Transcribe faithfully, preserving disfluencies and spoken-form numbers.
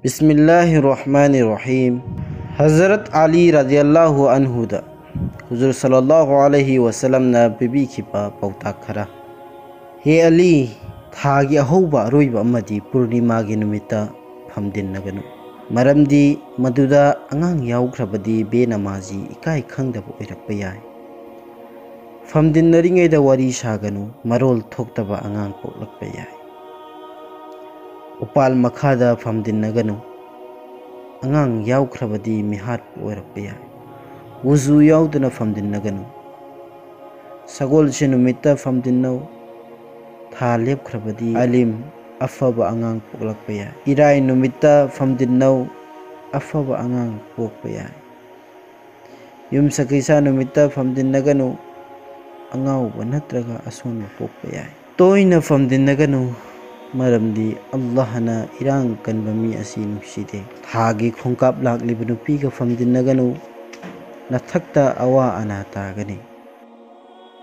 ꯕꯤꯁꯃꯤꯜꯂꯥꯍꯤꯔ ꯔꯍꯃꯥꯅꯤꯔ ꯔꯍꯤꯝ꯫ ꯍꯖꯔꯠ ꯑꯂꯤ ꯔꯥꯗꯤꯌꯜꯂꯥꯍꯨ ꯑꯟꯍꯨꯗ ꯍꯨꯖꯨꯔ ꯁꯜꯂꯜꯂꯥꯍꯨ ꯑꯂꯩꯍꯤ ꯋꯥꯁꯜꯂꯝꯅ ꯄꯤꯕꯤꯈꯤꯕ ꯄꯥꯎꯇꯥꯛ ꯈꯔ꯫ ꯍꯦ ꯑꯂꯤ, ꯊꯥꯒꯤ ꯑꯍꯧꯕ, ꯑꯔꯣꯏꯕ ꯑꯃꯗꯤ ꯄꯨꯔꯅꯤꯃꯥꯒꯤ ꯅꯨꯃꯤꯠꯇ ꯐꯝꯗꯤꯟꯅꯒꯅꯨ, ꯃꯔꯝꯗꯤ ꯃꯗꯨꯗ ꯑꯉꯥꯡ ꯌꯥꯎꯈ꯭ꯔꯕꯗꯤ ꯕꯦꯅꯃꯥꯖꯤ ꯏꯀꯥꯏ ꯈꯪꯗꯕ ꯑꯣꯏꯔꯛꯄ ꯌꯥꯏ꯫ ꯐꯝꯗꯤꯟꯅꯔꯤꯉꯩꯗ ꯋꯥꯔꯤ ꯁꯥꯒꯅꯨ, ꯃꯔꯣꯜ ꯊꯣꯛꯇꯕ ꯑꯉꯥꯡ ꯄꯣꯛꯂꯛꯄ ꯌꯥꯏ꯫ ꯎꯄꯥꯜ ꯃꯈꯥꯗ ꯐꯝꯗꯤꯟꯅꯒꯅꯨ, ꯑꯉꯥꯡ ꯌꯥꯎꯈ꯭ꯔꯕꯗꯤ ꯃꯤꯍꯥꯠꯄ ꯑꯣꯏꯔꯛꯄ ꯌꯥꯏ꯫ ꯋꯨꯖꯨ ꯌꯥꯎꯗꯅ ꯐꯝꯗꯤꯟꯅꯒꯅꯨ꯫ ꯁꯒꯣꯜꯁꯦꯟ ꯅꯨꯃꯤꯠꯇ ꯐꯝꯗꯤꯟꯅꯧ, ꯊꯥ ꯂꯦꯞꯈ꯭ꯔꯕꯗꯤ ꯑꯂꯤꯝ, ꯑꯐꯕ ꯑꯉꯥꯡ ꯄꯣꯛꯂꯛꯄ ꯌꯥꯏ꯫ ꯏꯔꯥꯏ ꯅꯨꯃꯤꯠꯇ ꯐꯝꯗꯤꯟꯅꯧ, ꯑꯐꯕ ꯑꯉꯥꯡ ꯄꯣꯛꯄ ꯌꯥꯏ꯫ ꯌꯨꯝꯁꯀꯩꯁ ꯅꯨꯃꯤꯠꯇ ꯐꯝꯗꯤꯟꯅꯒꯅꯨ, ꯑꯉꯥꯎꯕ ꯅꯠꯇ꯭ꯔꯒ ꯑꯁꯣꯟꯕ ꯄꯣꯛꯄ ꯌꯥꯏ꯫ ꯇꯣꯏꯅ ꯐꯝꯗꯤꯟꯅꯒꯅꯨ, ꯃꯔꯝꯗꯤ ꯑꯜꯂꯥꯍꯅ ꯏꯔꯥꯡ ꯀꯟꯕ ꯃꯤ ꯑꯁꯤ ꯅꯨꯡꯁꯤꯗꯦ꯫ ꯊꯥꯒꯤ ꯈꯣꯡꯀꯥꯞ ꯂꯥꯛꯂꯤꯕ ꯅꯨꯄꯤꯒ ꯐꯝꯗꯤꯟꯅꯒꯅꯨ, ꯅꯊꯛꯇ ꯑꯋꯥ ꯑꯅꯥ ꯇꯥꯒꯅꯤ꯫